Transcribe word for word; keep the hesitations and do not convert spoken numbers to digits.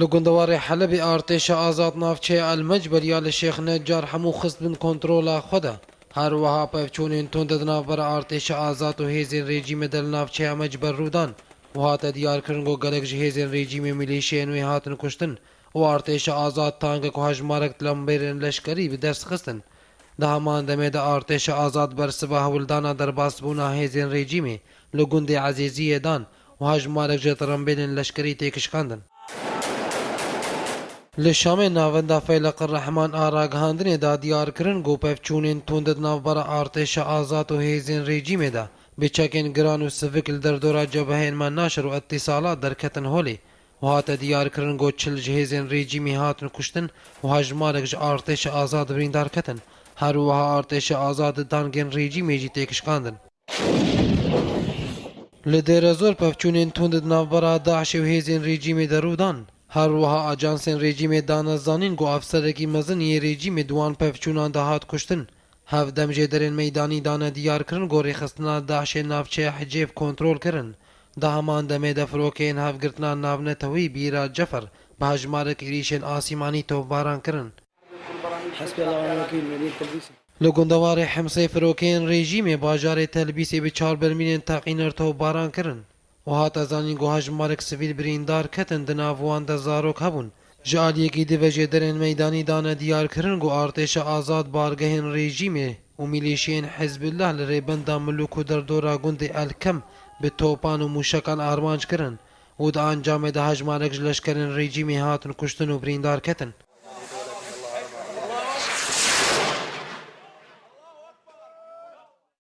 Li gundewarê Helebê artêşa azad navçeya El Mecbel ya li Şêx Necar hemû xist bin kontrola xwe de. Her wiha pevçûnên tund di navbera artêşa azad û hêzên rejîmê de li navçeya Mecbel rû dan û hate diyarkirin ku gelek ji hêzên rejîmê û milîşiyên wê hatin kuştin û artêşa azad tangek û hejmarek tirembêlên leşkerî bi dest xistin. Di heman demê de artêşa azad bersiva hewldana derbasbûna hêzên rejîmê li gundê Ezêziyê dan û hejmarek ji tirembêlên leşkerî têkişkandin. Li Şamê navenda Feyleq Rehman a ragihandinê da diyar kirin ku pevçûnên tund di navbera artêşa azad û hêzên rejîmê de bi çekên giran û sivik li derdora cebehên Menaşir û Îtîsalat derketin holê û hate diyar kirin ku çil ji hêzên rejîmê hatin kuştin û hejmarek ji artêşa azad birîndar ketin. Her wiha artêşa azad di tangên rejîmê jî têkişkandin. Li Dêrezor pevçûnên tund di navbera DAIŞê û hêzên rejîmê de rû dan. Her wiha ajansên rejîmê dane zanîn ku afserekî mezin yê rejîmê di wan pevçûnan de hat kuştin. Hevdem jêderên meydanî dane diyar kirin ku rêxistina DAIŞê navçeya Hicêv kontrol kirin. Di heman demê de firokeyên hevgirtina navnetewî Bîra Cefer bi hejmarek êrîşên asîmanî topbaran kirin. Li gundewarê Hemsê firokeyên rejîmê bajarê Telbîsê bi çar bermîlên teqîner topbaran kirin û hate zanîn ku hejmarek sivîl birîndar ketin, di nav wan de zarok hebûn. Ji aliyekî di ve jêderên meydanî dane diyar kirin ku artêşa azad bargehên rejîmê û milîşiyên Hizbullah li rêbenda Milûk û derdora gundê El Kem bi topan û mûşekan armanc kirin û di encamê de hejmarek ji leşkerên rejîmê hatin kuştin û birîndar ketin.